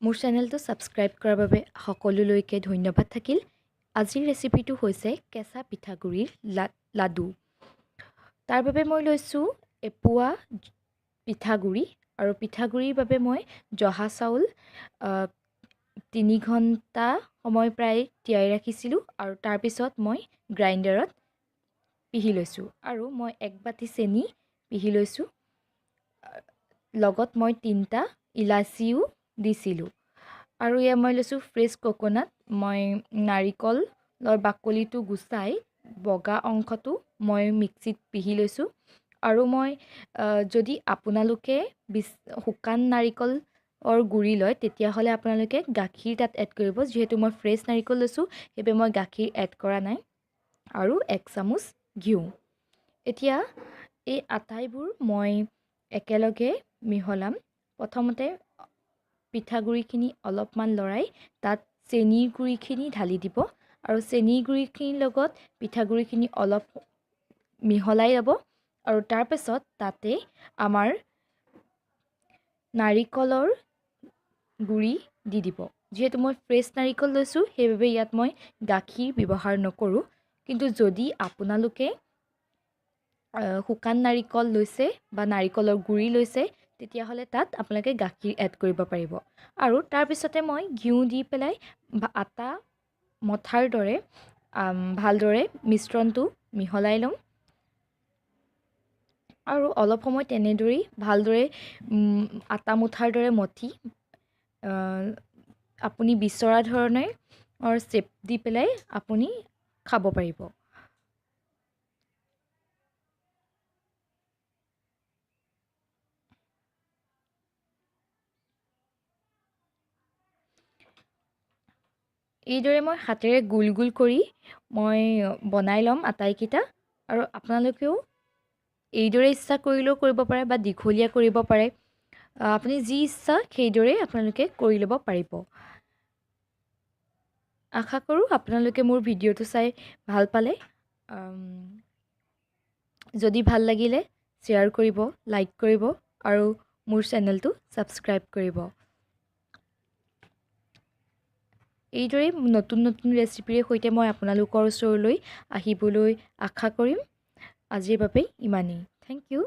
মোৰ চেনেলটো ছাবস্ক্ৰাইব কৰাৰ বাবে সকলোলৈকে ধন্যবাদ থাকিল। আজিৰ ৰেচিপিটো হৈছে কেঁচা পিঠাগুড়িৰ লাডু। তাৰ বাবে মই লৈছোঁ এপোৱা পিঠাগুড়ি আৰু পিঠাগুড়িৰ বাবে মই জহা চাউল 3 ঘণ্টা সময় প্ৰায় তিয়াই ৰাখিছিলোঁ আৰু তাৰপিছত মই গ্ৰাইণ্ডাৰত পিহি লৈছোঁ আৰু মই 1 বাতি চেনি পিহি লৈছোঁ, লগত মই 3টা ইলাচিও দিছিলোঁ। আৰু এয়া মই লৈছোঁ ফ্ৰেছ কোকোনাট। মই নাৰিকলৰ বাকলিটো গুচাই বগা অংশটো মই মিক্সিত পিহি লৈছোঁ। আৰু মই যদি আপোনালোকে শুকান নাৰিকলৰ গুড়ি লয় তেতিয়াহ'লে আপোনালোকে গাখীৰ তাত এড কৰিব। যিহেতু মই ফ্ৰেছ নাৰিকল লৈছোঁ সেইবাবে মই গাখীৰ এড কৰা নাই। আৰু 1 চামুচ ঘিউ। এতিয়া এই আটাইবোৰ মই একেলগে মিহলাম। প্ৰথমতে পিঠাগুড়িখিনি অলপমান লৰাই তাত চেনিৰ গুড়িখিনি ঢালি দিব আৰু চেনিৰ গুড়িখিনিৰ লগত পিঠাগুড়িখিনি অলপ মিহলাই ল'ব আৰু তাৰপিছত তাতে আমাৰ নাৰিকলৰ গুড়ি দি দিব। যিহেতু মই ফ্ৰেছ নাৰিকল লৈছোঁ সেইবাবে ইয়াত মই গাখীৰ ব্যৱহাৰ নকৰোঁ, কিন্তু যদি আপোনালোকে শুকান নাৰিকল লৈছে বা নাৰিকলৰ গুড়ি লৈছে তেতিয়াহ'লে তাত আপোনালোকে গাখীৰ এড কৰিব পাৰিব। আৰু তাৰপিছতে মই ঘিউ দি পেলাই আটা মঠাৰ দৰে ভালদৰে মিশ্ৰণটো মিহলাই ল'ম আৰু অলপ সময় তেনেদৰেই ভালদৰে আটা মুঠাৰ দৰে মঠি আপুনি বিচৰা ধৰণে শ্বেপ দি পেলাই আপুনি খাব পাৰিব। এইদৰে মই হাতেৰে গোল গোল কৰি মই বনাই ল'ম আটাইকেইটা। আৰু আপোনালোকেও এইদৰে ইচ্ছা কৰিলেও কৰিব পাৰে বা দীঘলীয়া কৰিব পাৰে, আপুনি যি ইচ্ছা সেইদৰে আপোনালোকে কৰি ল'ব পাৰিব। আশা কৰোঁ আপোনালোকে মোৰ ভিডিঅ'টো চাই ভাল পালে। যদি ভাল লাগিলে শ্বেয়াৰ কৰিব, লাইক কৰিব আৰু মোৰ চেনেলটো ছাবস্ক্ৰাইব কৰিব। এইদৰেই নতুন নতুন ৰেচিপিৰে সৈতে মই আপোনালোকৰ ওচৰলৈ আহিবলৈ আশা কৰিম। আজিৰ বাবে ইমানেই। Thank you.